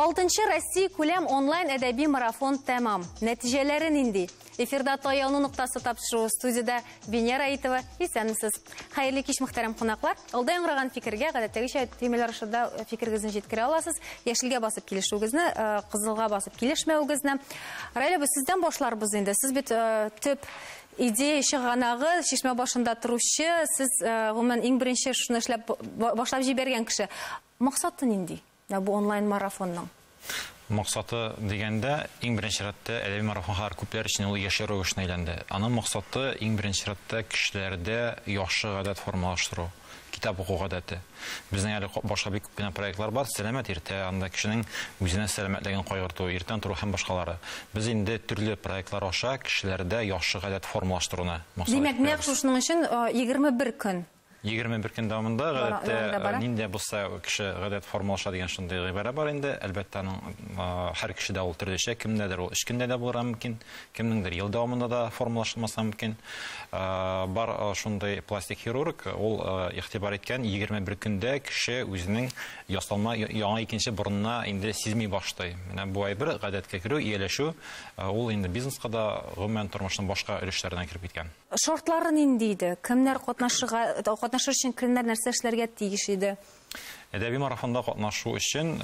Алтынчы Россия күләм онлайн әдәби марафон тәмам. Нәтиҗәләре нинди? Эфирда «Таяну ноктасы» тапшыруы, студияда Венера Аитова. Исәнмесез. Хәерле кич, мөхтәрәм кунаклар. Алда яңгыраган фикергә гадәттәгечә төймәләр аша да фикерегезне җиткерә аласыз. Яшелгә басып килешүегезне, кызылга басып килешмәвегезне. Раилә, без сездән башларбыз инде. Сез бит төп идея чыганагы, чишмә башында торучы, сез гомумән иң беренче шуны эшләп башлап җибәргән кеше. Максаты нинди? Бу онлайн марафонның. Максаты дигәндә, иң беренче рәттә әдәби марафон хәзер күпләр өчен ул яшәү рәвешенә әйләнде. Аның максаты иң беренче рәттә кешеләрдә яхшы гадәт формалаштыру, китап уку гадәте. Безнең әле башка бик күп кенә проектлар бар, сәламәт иртә, анда кешенең үзенә сәламәтлеген кайгырту, иртән тору һәм башкалары. Без инде төрле проектлар аша кешеләрдә яхшы гадәт формалаштыруны максат Димәк, нәкъ шушының өчен 21 көн. 21 көн дәвамында гадәттә нинди булса кеше гадәт формалаша дигән шундый гыйбарә бар инде. Әлбәттә, аның һәр кешедә ул төрлечә, кемдәдер ул 3 көндә дә булырга мөмкин, кемнеңдер ел дәвамында да формалашмаса мөмкин. Бар шундый пластик хирург, ул игътибар иткән, 21 көндә кеше үзенең ясалма яңа икенче борынына инде сизми башлый. Менә бу әйбер гадәткә керү, ияләшү, ул инде бизнеска да, гомумән тормышның башка өлешләренә кереп киткән. Шартлары нинди иде? Кемнәр катнашырга, катнашыр өчен кемнәр нәрсә эшләргә тиеш иде? Әдәби марафонда катнашу өчен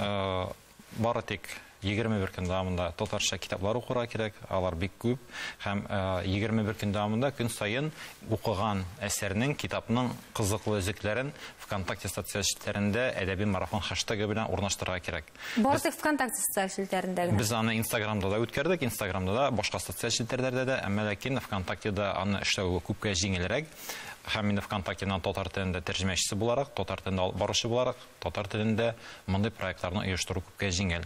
бары тик 21 көн дәвамында татарча китаплар укырга кирәк, алар бик күп, һәм 21 көн дәвамында көн саен укыган әсәрнең, китапның кызыклы өзекләрен ВКонтакте социаль челтәрендә әдәби марафон хэштегы белән урнаштырырга кирәк. Бары тик ВКонтакте социаль челтәрендә генә. Без аны Инстаграмда да үткәрдек, Инстаграмда да, башка социаль челтәрләрдә дә, әмма ләкин ВКонтактеда аны эшләү күпкә җиңелрәк. Һәм инде ВКонтактеның татар телендә тәрҗемәчесе буларак, татар телендә алып баручы буларак, татар телендә мондый проектларны оештыру күпкә җиңел.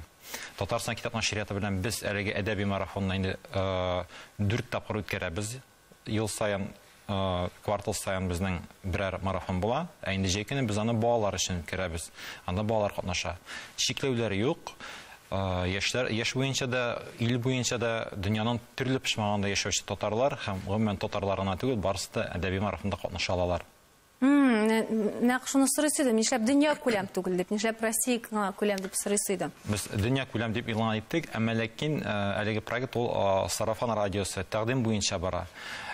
Татарстан китап нәшрияты белән без әлеге әдәби марафонны инде 4 тапкыр үткәрәбез. Ел саен, квартал саен безнең берәр марафон була. Ә инде җәй көне без аны балалар өчен үткәрәбез. Анда балалар катнаша. Чикләүләр юк. Яшьләр, яшь буенча да, ил буенча да, дөньяның төрле почмагында яшәүче татарлар һәм гомумән татарлар гына түгел, барысы да әдәби марафонда катнаша алалар. Нәкъ шуны сорыйсы идем, нишләп дөнья күләм түгел дип, нишләп Россия гына күләм дип сорыйсы идем. Без дөнья күләм дип игълан иттек, әмма ләкин әлеге проект ул сарафан радиосы тәкъдим буенча бара.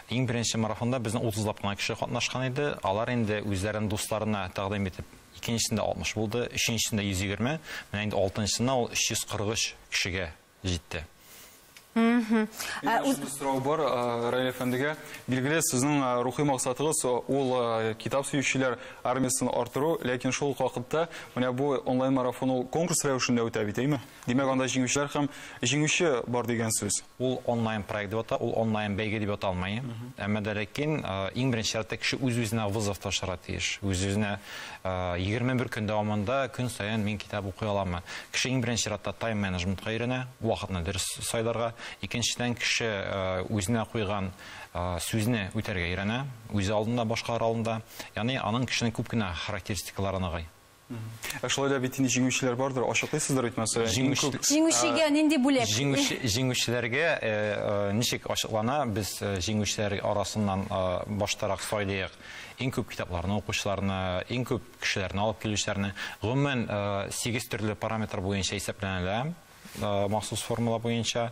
Иң беренче марафонда безнең 30лап кына кеше катнашкан иде. Алар инде үзләрен дусларына тәкъдим итеп, икенчесендә 60 булды, өченчесендә 120, менә инде алтынчысында ул 343 кешегә җитте. Минем сорау бар, Раил әфәндегә. Билгеле, сезнең рухи максатыгыз ул китап сөючеләр армиясен арттыру, ләкин шул ук вакытта менә бу онлайн марафон ул конкурс рәвешендә үтә бит, әйме? Димәк, анда җиңүчеләр һәм җиңүче бар дигән сүз. Ул онлайн проект дип ата, ул онлайн бәйге дип ата алмый. Әмма дә ләкин иң беренче чиратта кеше үз-үзенә вызов ташларга тиеш. Үз-үзенә 21 көн дәвамында көн саен мин китап укый аламмы? Кеше иң беренче чиратта тайм-менеджментка өйрәнә, вакытны дөрес сайларга. Икенчедән, кеше үзенә куйган сүзне үтәргә өйрәнә, үзе алдында, башкалар алдында. Ягъни аның кешенең күп кенә характеристикалары ныгый. Ә шулай да бит инде җиңүчеләр бардыр, ачыклыйсыздыр бит, мәсәлән, иң күп, Җиңүчегә нинди бүләк? Җиңүчеләргә ничек ачыклана? Без җиңүчеләр арасыннан баштарак сайлыйк иң күп китапларны укучыларны, иң күп кешеләрне алып килүчеләрне. Гомумән, 8 төрле параметр буенча исәпләнелә, махсус формула буенча.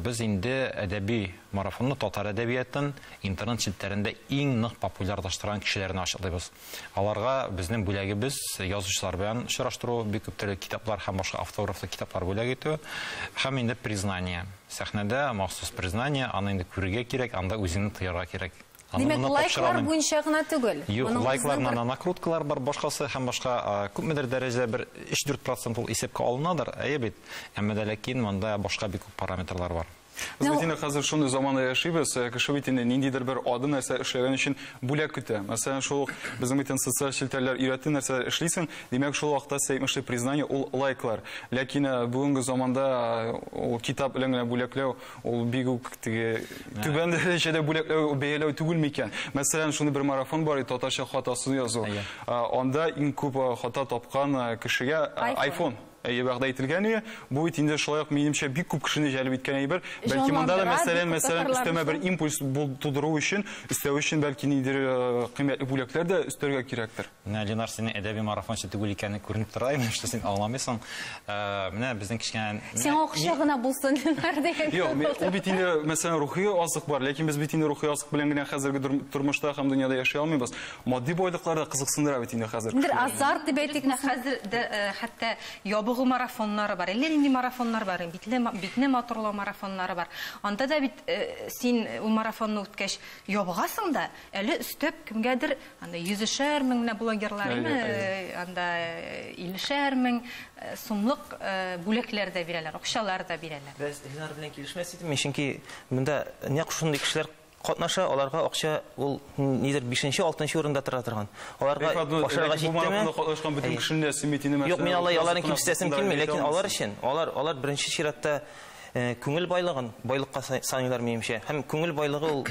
Без инде әдәби марафонны, татар әдәбиятын интернет челтәрендә иң нык популярлаштырган кешеләрне ачыклыйбыз. Аларга безнең бүләгебез язучылар белән очраштыру, бик күп төрле китаплар һәм башка автографлы китаплар бүләк итү һәм инде признание. Сәхнәдә махсус признание, аны инде күрергә кирәк, анда үзеңне тоярга кирәк. Аны Димәк, моны лайклар тапшыра алмыйм. буенча гына түгел. Юк, Моның лайклар үзенең бер менән накруткалар бар, башкасы һәм башка, күпмедер дәрәҗәдә бер өч-дүрт процент ул исәпкә алынадыр, әйе бит. Әмма дә ләкин монда башка бик күп параметрлар бар. Без бит инде хәзер шундый заманда яшибез, кеше бит инде ниндидер бер адым нәрсә эшләгән өчен бүләк көтә. Мәсәлән, шул ук безнең бит инде социаль челтәрләр өйрәтте нәрсәләр эшлисең, димәк, шул вакытта сез әйтмешли признание ул лайклар. Ләкин бүгенге заманда ул китап белән генә бүләкләү ул бик үк теге түбән дәрәҗәдә бүләкләү, бәяләү түгел микән? Мәсәлән, шундый бер марафон бар иде, татарча хатасын язу. Анда иң күп хата тапкан кешегә iPhone. iPhone. Әйе, вәгъдә ителгән иде. Бу бит инде шулай ук минемчә бик күп кешене җәлеп иткән әйбер. Бәлки монда да мәсәлән, өстәмә бер импульс тудыру өчен, өстәү өчен бәлки ниндидер кыйммәтле бүләкләр дә өстәргә кирәктер. Менә Ленар, синең әдәби марафончы түгел икәне күренеп тора, имеш, что син аңламыйсың. Менә безнең кечкенә Сиңа акча гына булсын, Ленар дигән. Юк, ул бит инде, мәсәлән, рухи азык бар, ләкин без бит инде рухи азык белән генә хәзерге тормышта һәм дөньяда яши алмыйбыз. Матди байлыклар да кызыксындыра бит инде хәзер. Бер азарт дип әйтик, хәзер хәтта ябыгу марафоннары бар, әллә нинди марафоннар бар, битне матурлау марафоннары бар. Анда да бит син ул марафонны үткәч ябыгасың да, әле өстәп кемгәдер анда 100 мең менә блогерлар, анда 50 мең сумлык бүләкләр дә бирәләр, акчалар да бирәләр. Без Ленар белән килешмәс идем, чөнки монда нәкъ шундый кешеләр катнаша, аларга акча ул нидер 5-6 урында тора торган. Аларга ашарга җиттеме? Юк, мин алай аларны кимсетәсем килми, ләкин алар өчен, алар беренче чиратта күңел байлыгын байлыкка саныйлар минемчә. Һәм күңел байлыгы ул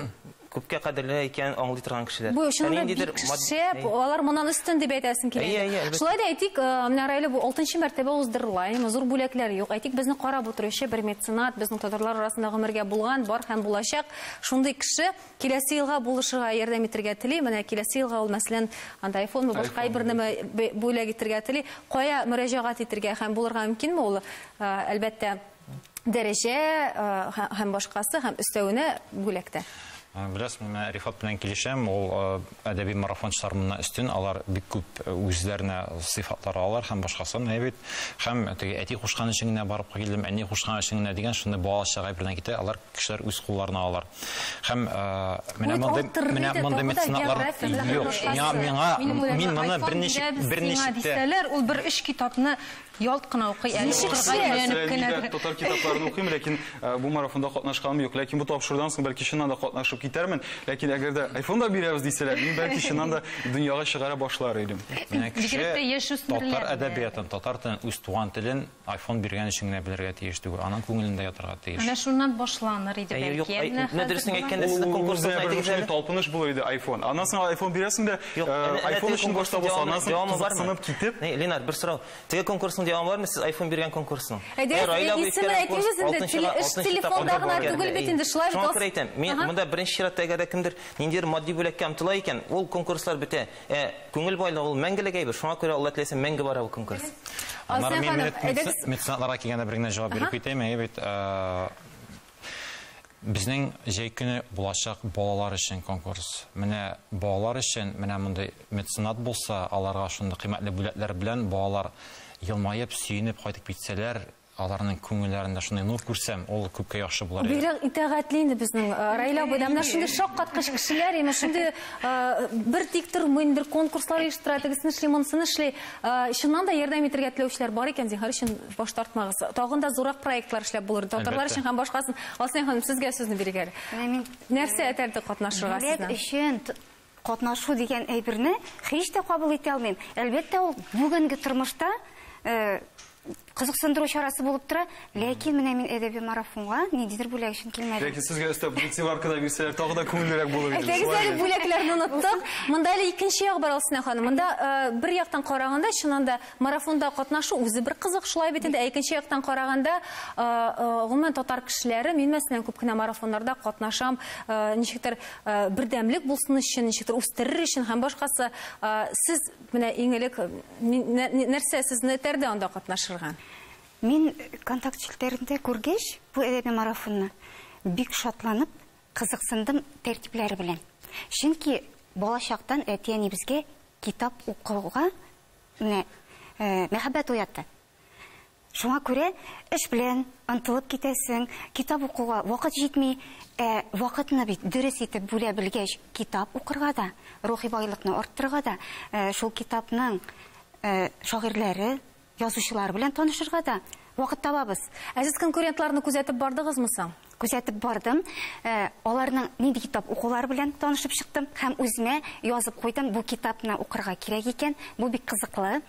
күпкә кадерле икәнен аңлый торган кешеләр. Бу чынлап бик шәп, алар моннан өстен дип әйтәсең килә. Шулай да әйтик, менә Раилә бу 6-нчы мәртәбә уздырыла, зур бүләкләр юк. Әйтик, безне карап утыручы бер меценат, безнең татарлар арасында гомергә булган, бар һәм булачак шундый кеше киләсе елга булышырга, ярдәм итәргә тели. Менә киләсе елга ул, мәсәлән, анда iPhone башка бер нәмә бүләк итәргә тели. Кая мөрәҗәгать итәргә һәм булырга мөмкинме ул? Әлбәттә, дәрәҗә һәм башкасы һәм өстәвенә бүләктә. Беләсез, мин Рифат белән килешәм, ул әдәби марафончылар моннан өстен, алар бик күп үзләренә сыйфатлар алалар һәм башкасын, бит. Һәм теге әти кушкан өчен генә барып килдем, әни кушкан өчен генә дигән шундый балачак әйбердән китә, алар кешеләр үз кулларына алалар. Һәм менә мондый меценатлар юк. Миңа мин моны берничек дисәләр, ул бер өч китапны ялт кына укый, әле укырга өйрәнеп кенә. Татар китапларын укыйм, ләкин бу марафонда катнашканым юк. Ләкин бу тапшырудан соң бәлки чыннан да катнашып китәрмен. Ләкин әгәр дә iPhone да бирәбез дисәләр, мин бәлки чыннан да дөньяга чыгара башлар идем. Кеше татар әдәбиятын, татар телен, үз туган телен iPhone биргән өчен генә белергә тиеш түгел, аның күңелендә ятырга тиеш. Менә шуннан башланыр иде бәлки. Менә дөресен әйткәндә, сезнең конкурсны әйтегез әле. Талпыныш булыр иде iPhone. Аннан соң iPhone бирәсең дә, iPhone өчен башта булса, аннан соң кызыксынып китеп. Ленар, бер сорау. Теге конкурсның дәвамы бармы? Сез iPhone биргән конкурсның? Әйдәгез, исемен әйтегез инде. Эш телефонда гына түгел бит инде, шулай бит. Шуңа күрә әйтәм, мин монда беренче чиратта әгәр дә кемдер ниндидер матди бүләккә омтыла икән, ул конкурслар бетә. Күңел байлыгы ул мәңгелек әйбер. Шуңа күрә Алла теләсә мәңге бара бу конкурс. Аннары мин меценатларга килгәндә бер генә җавап биреп китәм, әйе бит. Безнең җәй көне булачак балалар өчен конкурс. Менә балалар өчен менә мондый меценат булса, аларга шундый кыйммәтле бүләкләр белән балалар елмаеп, сөенеп кайтып китсәләр, аларның күңелләрендә шундый нур күрсәм, ул күпкә яхшы булар иде. Бигрәк итагатьле инде безнең Раилә абыйда. Менә шундый шаккаткыч кешеләр, менә шундый бер тик тормый, бер конкурслар оештыра, тегесен эшли, монысын эшли. Чыннан да ярдәм итәргә теләүчеләр бар икән, зинһар өчен баш тартмагыз. Тагын да зуррак проектлар эшләп булыр. Татарлар өчен һәм башкасын. Алсин ханым, сезгә сүзне бирик әле. Нәрсә этәрде катнашырга сезне? Бүләк өчен катнашу дигән әйберне һич тә кабул итә алмыйм. Әлбәттә, ул бүгенге тормышта кызыксындыру чарасы булып тора, ләкин менә мин әдәби марафонга ниндидер бүләк өчен килмәдем. Ләкин сезгә өстәп мультиварка да бирсәләр, тагы да күңеллерәк булыр иде. Әйтегез әле, бүләкләрне оныттык. Монда әле икенче як бар, Алсинә ханым. Монда бер яктан караганда, чыннан да марафонда катнашу үзе бер кызык, шулай бит инде. Ә икенче яктан караганда, гомумән татар кешеләре, мин мәсәлән күп кенә марафоннарда катнашам, ничектер бердәмлек булсын өчен, ничектер үстерер өчен һәм башкасы. Сез менә иң элек нәрсә сезне этәрде анда катнашырга? Мин контакт челтәрендә күргәч бу әдәби марафонны бик шатланып, кызыксындым тәртипләре белән. Чөнки балачактан әти-әни безгә китап укуга менә мәхәббәт уятты. Шуңа күрә эш белән ынтылып китәсең, китап укуга вакыт җитми, вакытны бит дөрес итеп бүлә белгәч, китап укырга да, рухи байлыкны арттырырга да, шул китапның шагыйрьләре, язучылар белән танышырга да вакыт табабыз. Ә сез конкурентларны күзәтеп бардыгызмы соң? Күзәтеп бардым. Аларның нинди китап укулары белән танышып чыктым һәм үземә язып куйдым, бу китапны укырга кирәк икән, бу бик кызыклы.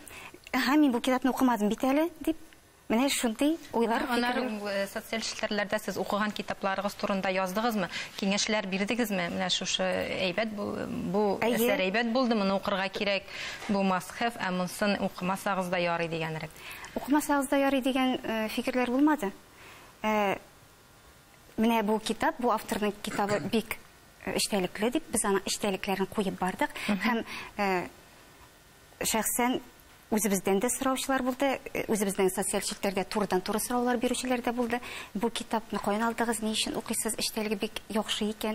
Һәм мин бу китапны укымадым бит әле дип. Менә шундый уйлар. Аннары социаль челтәрләрдә сез укыган китапларыгыз турында яздыгызмы? Киңәшләр бирдегезме? Менә шушы әйбәт бу әсәр әйбәт булды, моны укырга кирәк, бу must have, ә монысын укымасагыз да ярый дигәнрәк. Укымасагыз да ярый дигән фикерләр булмады. Менә бу китап, бу авторның китабы бик эчтәлекле дип, без аның эчтәлекләрен куеп бардык һәм шәхсән үзебездән дә сораучылар булды, үзебезнең социаль челтәрдә турыдан-туры сораулар бирүчеләр дә булды. Бу китапны каян алдыгыз, ни өчен укыйсыз, эчтәлеге бик яхшы икән,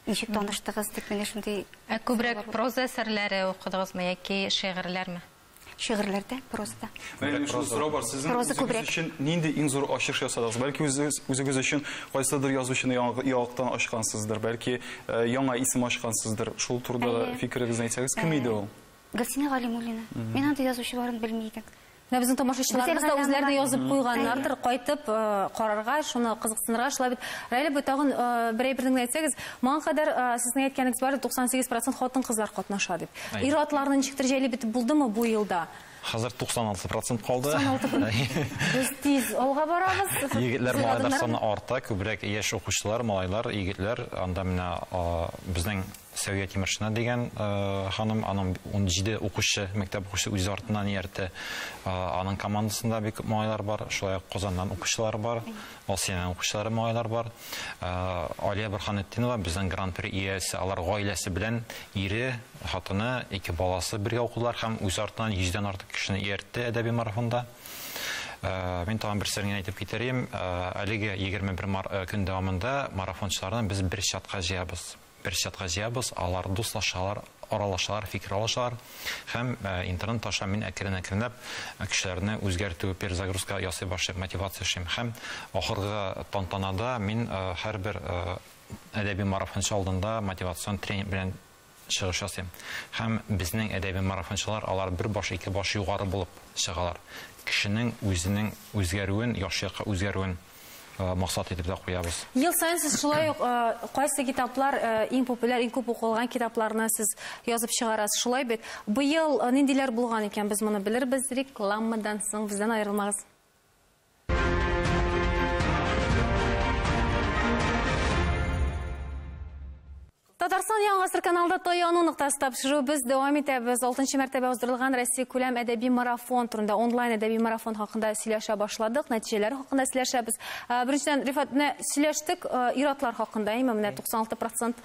ничек таныштыгыз дип менә шундый. Ә күбрәк проза әсәрләре укыдыгызмы яки шигырьләрме? Шигырьләрдә, прозада. Менә шундый сорау бар, сезнең үзегез өчен нинди иң зур ачыш ясадыгыз? Бәлки үзегез өчен кайсыдыр язучыны яңалыктан ачкансыздыр, бәлки яңа исем ачкансыздыр. Шул турыда да фикерегезне әйтсәгез, кем иде ул? Гөлсинә Галимуллина. Мин андый язучы барын белми идем. Менә безнең тамашачыларыбыз да үзләренә язып куйганнардыр, кайтып карарга, шуны кызыксынырга, шулай бит. Раилә бу тагын бер әйберне генә әйтсәгез, моңа кадәр сезнең әйткәнегез бар, 98% хатын-кызлар катнаша дип. Ир-атларны ничектер җәлеп итеп булдымы бу елда? Хәзер 96% калды. 96%. Без тиз алга барабыз. Егетләр, малайлар саны арта, күбрәк яшь укучылар, малайлар, егетләр. Анда менә безнең Сәвия Тимершина дигән ханым, аның 17 укучы, мәктәп укучысы үз артыннан ияртте. Аның командасында бик күп малайлар бар, шулай ук Казаннан укучылар бар, Алсиянең укучылары малайлар бар. Алия Бурханетдинова безнең гран-при иясе, алар гаиләсе белән ире, хатыны, ике баласы бергә укыдылар һәм үз артыннан 100дән артык кешене ияртте әдәби марафонда. Мин тагын бер серен генә әйтеп китерим. Әлеге 21 көн дәвамында марафончыларны без бер чатка җыябыз. Бер чатка җыябыз, алар дуслашалар, аралашалар, фикер алышалар һәм интернет аша мин әкрен-әкренләп кешеләрне үзгәртү, перезагрузка ясый башлыйм, мотивация эшлим. Һәм ахыргы тантанада мин һәрбер әдәби марафончы алдында мотивацион тренинг белән чыгыш ясыйм. Һәм безнең әдәби марафончылар, алар бер баш, ике баш югары булып чыгалар. Кешенең үзенең үзгәрүен, яхшы якка үзгәрүен максат итеп тә куябыз. Ел саен сез шулай ук кайсы китаплар иң популяр, иң күп укылган китапларны сез язып чыгарасыз, шулай бит? Быел ниндиләр булган икән, без моны белербез рекламадан соң, бездән аерылмагыз. Татарстан Яңа Гасыр каналында Таяну ноктасы тапшыру без дәвам итәбез. 6-нчы мәртәбә уздырылган Россия күләм әдәби марафон турында, онлайн әдәби марафон хакында сөйләшә башладык, нәтиҗәләр хакында сөйләшәбез. Беренчедән, Рифат, менә сөйләштек ир-атлар хакында, әйме, менә 96%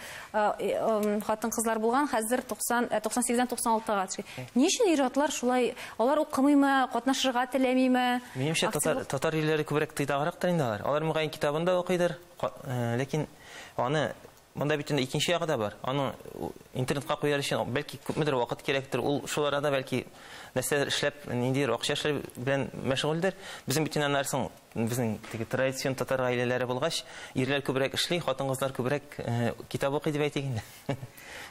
хатын-кызлар булган, хәзер 98-дән 96-га төшкән. Ни өчен ир-атлар шулай, алар укымыймы, катнашырга теләмиме? Минемчә, татар ирләре күбрәк тыйнаграктыр инде алар. Алар мөгаен китабын да укыйдыр, ләкин аны монда бит инде икенче ягы да бар. Аны интернетка куяр өчен бәлки күпмедер вакыт кирәктер. Ул шул арада бәлки нәрсәләр эшләп, ниндидер акча эшләү белән мәшгульдер. Безнең бит инде аннары соң безнең теге традицион татар гаиләләре булгач, ирләр күбрәк эшли, хатын-кызлар күбрәк китап укый дип әйтик инде.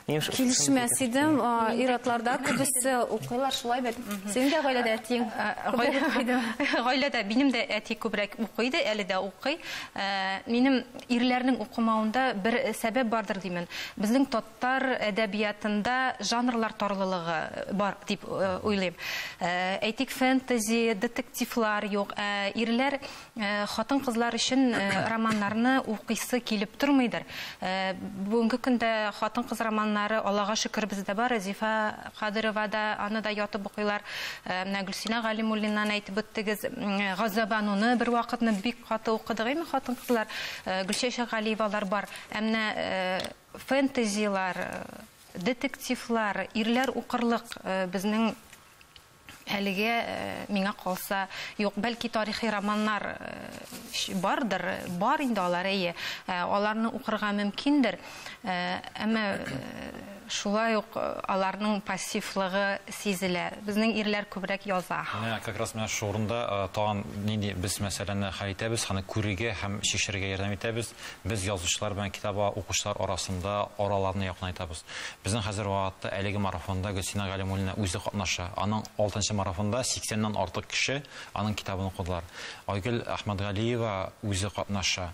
Килешмәс идем, ир-атларда күбесе укыйлар, шулай бит. Синең дә гаиләдә әтиең күбрәк укыйдымы? Гаиләдә минем дә әти күбрәк укыйды, әле дә укый. Минем ирләрнең укымавында бер сәбәп бардыр димен. Безнең татар әдәбиятында жанрлар тарлылыгы бар дип уйлыйм. Әйтик, фэнтези, детективлар юк. Ирләр хатын-кызлар өчен романнарны укыйсы килеп тормыйдыр. Бүгенге көндә хатын-кыз романнары, Аллага шөкер, бездә бар. Зифа Кадырова да, аны да ятып укыйлар. Менә Гөлсинә Галимуллиннан әйтеп үттегез. Газзабануны бер вакытны бик каты укыдык, әйме, хатын-кызлар. Гөлчәчәк Галиевалар бар. Ә менә фэнтезилар, детективлар, ирләр укырлык безнең әлегә миңа калса юк. Бәлки тарихи романнар бардыр, бар инде алар, әйе. Аларны укырга мөмкиндер. Әмма шулай ук аларның пассивлыгы сизелә. Безнең ирләр күбрәк яза. Менә как раз менә шул урында тагын нинди без мәсьәләне хәл итәбез, аны күрергә һәм чишәргә ярдәм итәбез. Без язучылар белән китап укучылар арасында араларны якынайтабыз. Безнең хәзер вакытта әлеге марафонда Гөлсинә Галимуллина үзе катнаша. Аның 6-нчы марафонда 80-нән артык кеше аның китабын укыдылар. Айгөл Әхмәтгалиева үзе катнаша.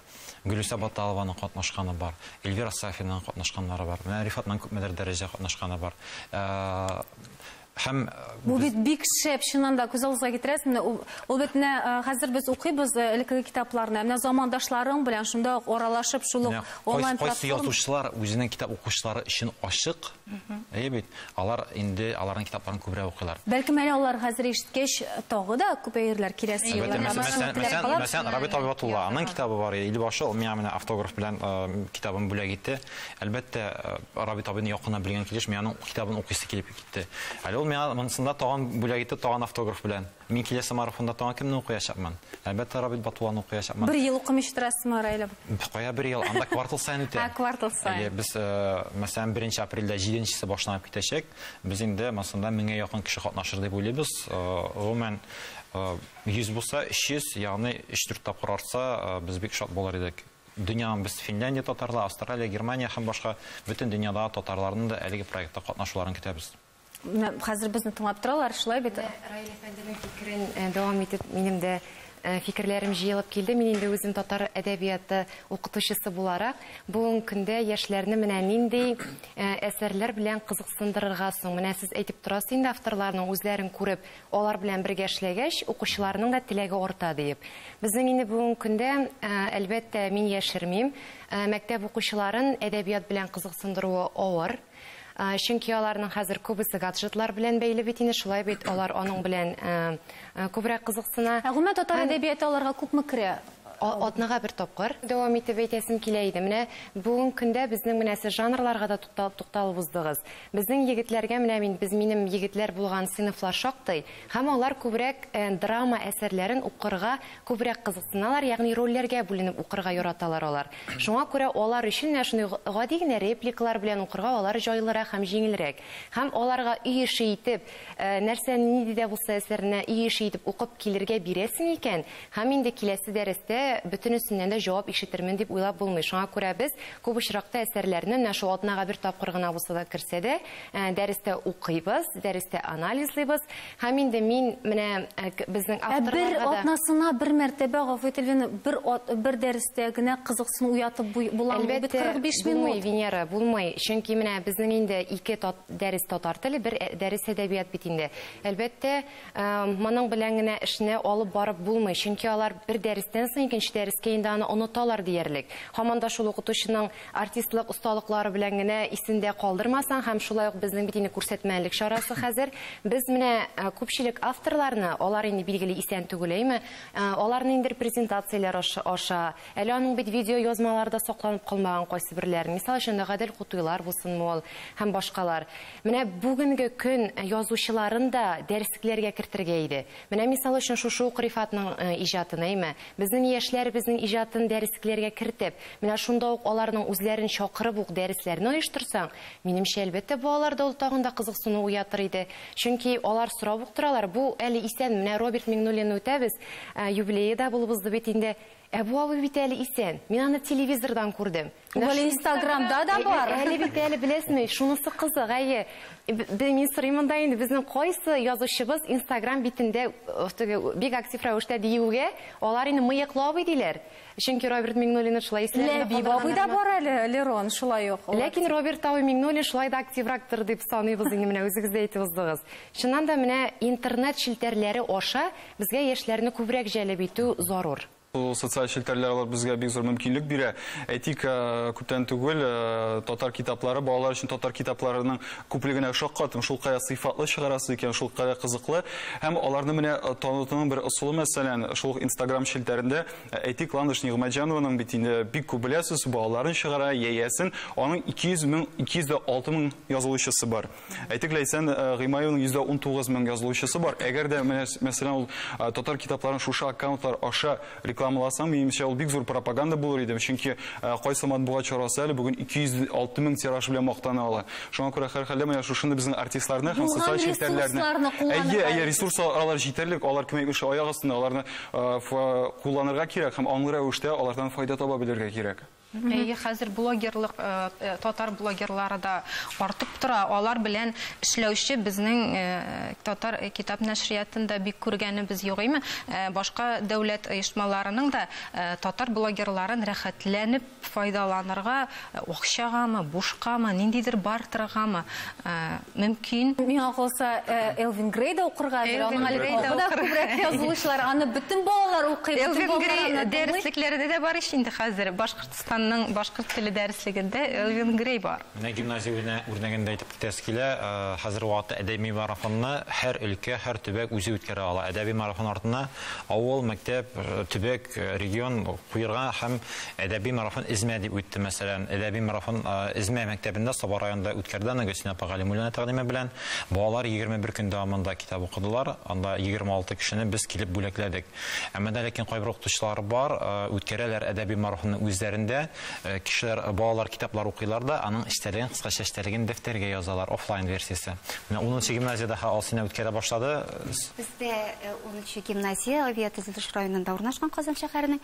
Гөлүсә Баталованың катнашканы бар. Эльвира Сафинаның катнашканнары бар. Менә Рифатның күпмедер дәрәҗә катнашканы бар. Һәм бу бит бик шәп, чыннан да күз алдыгызга китерәсезме? Ул бит менә хәзер без укыйбыз элеккеге китапларны, менә замандашларың белән шунда ук аралашып, шул ук онлайн платформа. Кайсы язучылар үзенең китап укучылары өчен ачык, әйе бит, алар инде аларның китапларын күбрәк укыйлар. Бәлкем әле алар хәзер ишеткәч тагы да күбәерләр киләсе елларда. Мәсәлән, Рабит абый Батулла, аның китабы бар, Илбашы, ул миңа менә автограф белән китабын бүләк итте. Әлбәттә, Рабит абыйны якыннан белгән килеш, мин аның китабын укыйсы килеп китте. Әле ул миңа монысында тагын бүләк итте, тагын автограф белән. Мин киләсе марафонда тагын кемне укыячакмын? Әлбәттә, Рабит Батулланы укыячакмын. Бер ел укымыйча торасызмы, Раил абый? Кая бер ел? Анда квартал саен үтә. Ә, квартал саен. Әйе, без, мәсәлән, 1 апрельдә 7-нчесе башланып китәчәк. Без инде монысында 1000-гә якын кеше катнашыр дип уйлыйбыз. Гомумән, 100 булса, 300, ягъни 3-4 тапкыр артса, без бик шат булыр идек. Дөньяның без Финляндия татарлары, Австралия, Германия һәм башка бөтен дөньядагы татарларның да әлеге проектта катнашуларын көтәбез. Хәзер безне тыңлап торалар, шулай бит? Раил әфәнденең фикерен дәвам итеп, минем дә фикерләрем җыелып килде. Мин инде үзем татар әдәбияты укытучысы буларак, бүгенге көндә яшьләрне менә нинди әсәрләр белән кызыксындырырга соң? Менә сез әйтеп торасыз инде, авторларның үзләрен күреп, алар белән бергә эшләгәч, укучыларның да теләге арта диеп. Безнең инде бүгенге көндә, әлбәттә, мин яшермим, мәктәп укучыларын әдәбият белән кызыксындыруы авыр. Чөнки аларның хәзер күбесе гаджетлар белән бәйле бит инде, шулай бит, алар аның белән күбрәк кызыксына. Ә гомумән татар әдәбияты аларга күпме керә? Атнага бер тапкыр. Дәвам итеп әйтәсем килә иде. Менә бүгенге көндә безнең менә сез жанрларга да тукталып уздыгыз. Безнең егетләргә менә мин, без минем егетләр булган сыйныфлар шактый, һәм алар күбрәк драма әсәрләрен укырга күбрәк кызыксыналар, ягъни рольләргә бүленеп укырга яраталар алар. Шуңа күрә алар өчен менә шундый гади генә репликалар белән укырга алар җайлырак һәм җиңелрәк. Һәм аларга өй эше итеп, нәрсә нинди дә булса әсәренә өй эше итеп укып килергә бирәсең икән, һәм инде киләсе дәрестә бөтенесеннән дә җавап ишетермен дип уйлап булмый. Шуңа күрә без күп очракта әсәрләрне менә шул атнага бер тапкыр гына булса да керсә дә, дәрестә укыйбыз, дәрестә анализлыйбыз. Һәм инде мин менә безнең авторларга да бер атнасына бер мәртәбә, гафу ит, Эльвина, бер дәрестә генә кызыксыну уятып буламы? Бу бит 45 минут. Булмый, Венера, булмый. Чөнки менә безнең инде ике дәрес татар теле, бер дәрес әдәбият бит инде. Әлбәттә, моның белән генә эшне алып барып булмый. Чөнки алар бер дәрестән соң икенче дәрескә инде аны оныталар диярлек. Һаман да шул укытучының артистлык осталыклары белән генә исендә калдырмасаң, һәм шулай ук безнең бит инде күрсәтмәлек чарасы хәзер. Без менә күпчелек авторларны, алар инде билгеле исән түгел, әйме? Аларны инде презентацияләр аша, әле аның бит видео язмаларда сакланып калмаган кайсы берләрен. Мисал өчен, Гадел Кутуйлар булсынмы ул һәм башкалар. Менә бүгенге көн язучыларын да дәреслекләргә кертергә иде. Менә мисал өчен шушы ук Рифатның иҗатын, әйме? Безнең яшьләр безнең иҗатын дәреслекләргә кертеп, менә шунда ук аларның үзләрен чакырып ук дәресләрне оештырсаң, минемчә, әлбәттә, бу аларда ул тагын да кызыксыну уятыр иде. Чөнки алар сорап ук торалар, бу әле исән, менә Роберт Миңнуллинны үтәбез, юбилее да булып узды бит инде. Ә бу абый бит әле исән. Мин аны телевизордан күрдем. Ул әле Инстаграмда да бар. Әле бит әле беләсезме, шунысы кызык, әйе. Мин сорыйм монда инде, безнең кайсы язучыбыз Инстаграм битендә бик актив рәвештә диюгә, алар инде мыеклы абый диләр. Чөнки Роберт Миңнуллинны шулай исләрендә Ләбиб абый да бар әле, Лерон, шулай ук. Ләкин Роберт абый Миңнуллин шулай да активрактыр дип саныйбыз инде, менә үзегез дә әйтеп уздыгыз. Чыннан да менә интернет челтәрләре аша безгә яшьләрне күбрәк җәлеп итү зарур. Ул социаль челтәрләр алар безгә бик зур мөмкинлек бирә. Әйтик, күптән түгел татар китаплары, балалар өчен татар китапларының күплегенә шаккаттым. Шул кадәр сыйфатлы чыгарасы икән, шул кадәр кызыклы. Һәм аларны менә танытуның бер ысулы, мәсәлән, шул ук Инстаграм челтәрендә, әйтик, Ландыш Нигъмәтҗанованың бит инде бик күп беләсез, балаларын чыгара, яясен, аның 206 мең язылучысы бар. Әйтик, Ләйсән Гыймаевның 119 мең язылучысы бар. Әгәр дә менә, мәсәлән, ул татар китапларын шушы аккаунтлар аша рекламаласаң, минемчә, ул бик зур пропаганда булыр иде. Чөнки кайсы матбугат чарасы әле бүген 206 мең тираж белән мактана ала. Шуңа күрә һәрхәлдә менә шушында безнең артистларны һәм социаль челтәрләрне. Әйе, әйе, ресурслар алар җитәрлек, алар кем әйтмешли аяк астында, аларны кулланырга кирәк һәм аңлы рәвештә алардан файда таба белергә кирәк. Әйе, хәзер блогерлык, татар блогерлары да артып тора. Алар белән эшләүче безнең татар китап нәшриятында бик күргәнебез юк име. Башка дәүләт оешмаларының да татар блогерларын рәхәтләнеп файдаланырга, акчагамы, бушкамы, ниндидер бартергамы мөмкин. Миңа калса, Элвин Грей да укырга әзер. Аның әле тагы да күбрәк язылучылар, аны бөтен балалар укый, бөтен Элвин балалар Грей аны тыңлый. дәреслекләрендә дә бар ич инде хәзер. Башкортстанның башкорт теле дәреслегендә Элвин Грей бар. Менә гимназия үрнәгендә әйтеп китәсе килә, хәзер вакытта әдәби марафонны һәр өлкә, һәр төбәк үзе үткәрә ала. Әдәби марафон артына авыл, мәктәп, төбәк, регион куерга һәм әдәби марафон Эзмә дип үтте, мәсәлән. Әдәби марафон Эзмә мәктәбендә Саба районында үткәрде, аны Гөлсинә апа Галимуллина тәкъдиме белән. Балалар 21 көн дәвамында китап укыдылар. Анда 26 кешене без килеп бүләкләдек. Әмма дә ләкин кайбер укытучылар бар, үткәрәләр әдәби марафонны үзләрендә. Кешеләр, балалар китаплар укыйлар да, аның эчтәлеген, кыскача эчтәлеген дәфтәргә язалар, офлайн версиясе. Менә 10 гимназиядә Алсина үткәрә башлады. Бездә 10 гимназия авиатөзелеш районында урнашкан Казан шәһәренең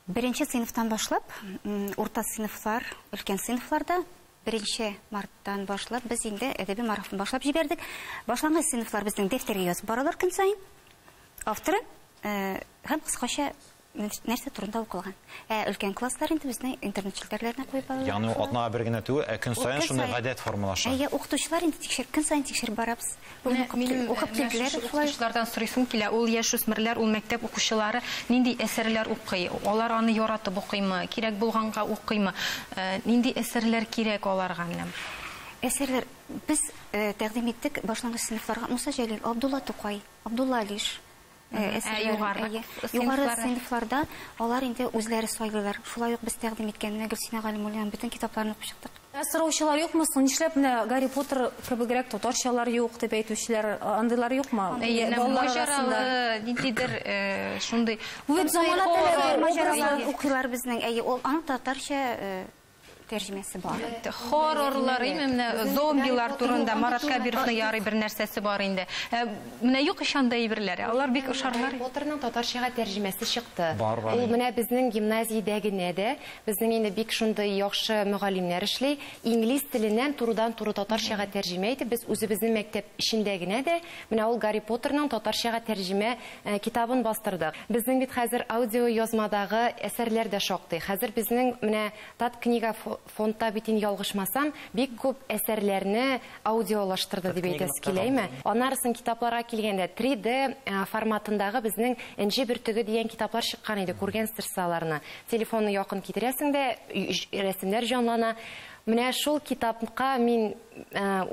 беренче сыйныфтан башлап, урта сыйныфлар, өлкән сыйныфларда 1 марттан башлап без инде әдәби марафон башлап җибәрдек. Башлангыч сыйныфлар безнең дәфтәргә язып баралар көн саен. Авторы һәм кыскача нәрсә турында укылган. Өлкән класслар инде безнең интернет челтәрләренә куеп алалар. Ягъни ул атнага бер генә түгел, ә көн саен шундый гадәт формалаша. Әйе, укытучылар инде тикшереп, көн саен тикшереп барабыз. Минем укып килделәр, укытучылардан сорыйсым килә, ул яшүсмерләр, ул мәктәп укучылары нинди әсәрләр укый? Алар аны яратып укыймы? Кирәк булганга укыймы? Нинди әсәрләр кирәк аларга менә? Әсәрләр без тәкъдим иттек башлангыч сыйныфларга Муса Җәлил, Абдулла Тукай, Абдулла Алиш. Югары сыйныфларда алар инде үзләре сайлыйлар. Шулай ук без тәкъдим иткән менә Гөлсинә Галимуллинаның бөтен китапларын укып чыктык. Сораучылар юкмы соң? Нишләп менә Гарри Поттер кебегрәк татарчалар юк дип әйтүчеләр, андыйлар юкмы? Маҗаралы, ниндидер шундый. Бу бит замана таләбе, маҗаралы укыйлар безнең. Әйе, ул аның татарча тәрҗемәсе бар. Хоррорлар, менә зомбилар турында Марат Кәбировның ярый бер нәрсәсе бар инде. Менә юк ич анда әйберләр. Алар бик ошарлар. Гарри Поттерның татарчага тәрҗемәсе чыкты. Ул менә безнең гимназиядә генә дә, безнең инде бик шундый яхшы мөгаллимнәр эшли. Инглиз теленнән турыдан-туры татарчага тәрҗемә итеп, без үзебезнең мәктәп эчендә генә дә менә ул Гарри Поттерның татарчага тәрҗемә китабын бастырдык. Безнең бит хәзер аудио язмадагы әсәрләр дә шактый. Хәзер безнең менә Таткнига фондта бит инде ялгышмасам, бик күп әсәрләрне аудиолаштырды дип әйтәсе киләме? Аннары китапларга килгәндә 3D форматындагы безнең Энҗе бөртеге дигән китаплар чыккан иде, күргәнсез аларны. Телефонны якын китерәсең дә, рәсемнәр җанлана. Менә шул китапка мин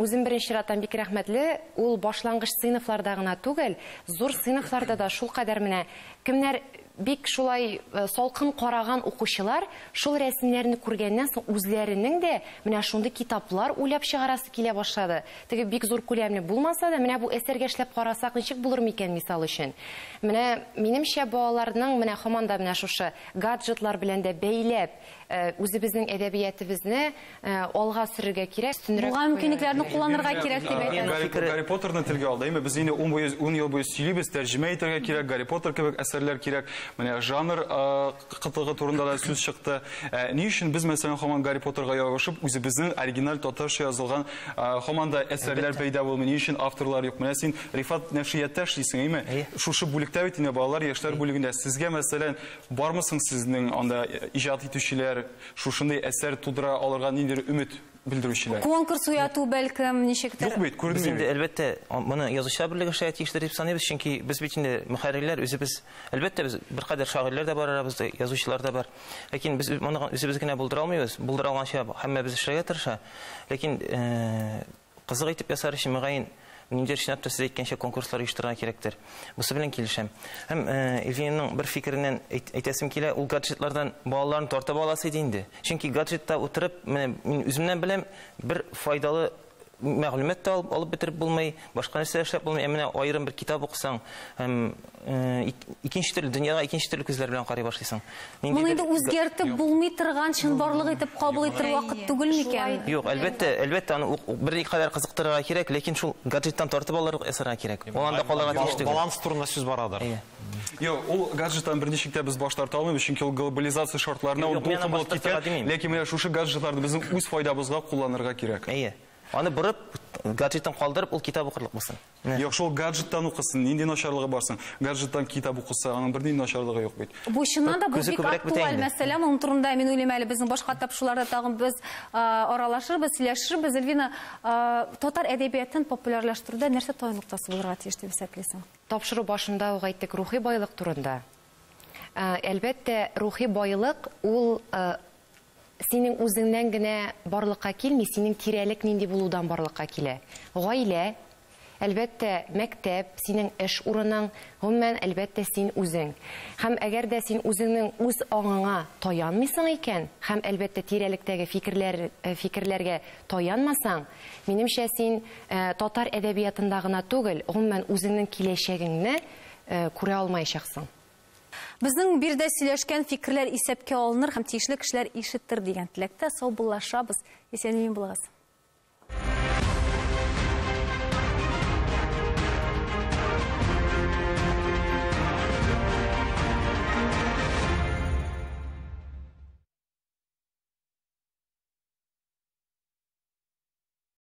үзем беренче чираттан бик рәхмәтле. Ул башлангыч сыйныфларда гына түгел, зур сыйныфларда да шул кадәр менә кемнәр бик шулай салкын караган укучылар шул рәсемнәрне күргәннән соң үзләренең дә менә шундый китаплар уйлап чыгарасы килә башлады. Теге бик зур күләмле булмаса да, менә бу әсәргә эшләп карасак ничек булыр микән мисал өчен. Менә минемчә балаларның менә һаман да менә шушы гаджетлар белән дә бәйләп үзебезнең әдәбиятыбызны алга сөрергә кирәк. Булган мөмкинлекләрне кулланырга кирәк дип әйтәм. Гарри Поттерны телгә алды, әйме? Без инде 10 ел буе сөйлибез, тәрҗемә итәргә кирәк, Гарри Поттер кебек әсәрләр кирәк. Менә жанр кытлыгы турында да сүз чыкты. Ни өчен без мәсәлән һаман Гарри Поттерга ябышып, үзебезнең оригиналь татарча язылган һаман да әсәрләр пәйда булмый? Ни өчен авторлар юк? Менә син Рифат нәшриятта эшлисең, әйме? Шушы бүлектә бит инде балалар, яшьләр бүлегендә. Сезгә мәсәлән бармы соң сезнең анда иҗат итүчеләр, шушындый әсәр тудыра алырга ниндидер өмет белдерүчеләр? Конкурс уяту бәлкем ничектер? Юк бит, күренми. Без инде әлбәттә моны язучылар берлеге эшләргә тиештер дип саныйбыз, чөнки без бит инде мөхәррирләр үзебез, әлбәттә без беркадәр шагыйрьләр дә бар арабызда, язучылар да бар. Ләкин без моны үзебез генә булдыра алмыйбыз. Булдыра алганча һәммәбез эшләргә тырыша. Ләкин кызык итеп ясар өчен мөгаен ниндидер чынлап та сез әйткәнчә конкурслар оештырырга кирәктер. Бусы белән килешәм. Һәм Эльвинаның бер фикереннән әйтәсем килә, ул гаджетлардан балаларны тартып аласы иде инде. Чөнки гаджетта утырып, менә мин үземнән беләм, бер файдалы мәгълүмат та алып бетереп булмый, башка нәрсә эшләп булмый. Ә менә аерым бер китап укысаң, һәм икенче төрле дөньяга икенче төрле күзләр белән карый башлыйсың. Моны инде үзгәртеп булмый торган чынбарлык итеп кабул итер вакыт түгел микән? Юк, әлбәттә, әлбәттә, аны берникадәр кызыктырырга кирәк, ләкин шул гаджеттан тартып алырга ясарга кирәк. Ул анда калырга тиеш түгел. Баланс турында сүз барадыр. Юк, ул гаджеттан берничек тә без баш тарта алмыйбыз, чөнки ул глобализация шартларына ул дулкын булып китә. Ләкин менә шушы гаджетларны безнең үз файдабызга кулланырга кирәк. Әйе. Аны борып, гаджеттан калдырып, ул китап укырлык булсын. Юк, шул гаджеттан укысын, нинди начарлыгы бар соң? Гаджеттан китап укыса, аның бернинди начарлыгы юк бит. Бу чыннан да бу бик актуаль мәсьәлә. Моның турында мин уйлыйм әле безнең башка тапшыруларда тагын без аралашырбыз, сөйләшербез. Эльвина, татар әдәбиятын популярлаштыруда нәрсә таяну ноктасы булырга тиеш дип исәплисең? Тапшыру башында ук әйттек рухи байлык турында. Әлбәттә, рухи байлык ул синең үзеңнән генә барлыкка килми, синең тирәлек нинди булудан барлыкка килә. Гаилә, әлбәттә, мәктәп, синең эш урының, гомумән, әлбәттә, син үзең. Һәм әгәр дә син үзеңнең үз аңыңа таянмыйсың икән, һәм әлбәттә тирәлектәге фикерләргә таянмасаң, минемчә, син татар әдәбиятында гына түгел, гомумән, үзеңнең киләчәгеңне күрә алмаячаксың. Безнең биредә сөйләшкән фикерләр исәпкә алыныр һәм тиешле кешеләр ишетер дигән теләктә саубуллашабыз. Исән-имин булыгыз.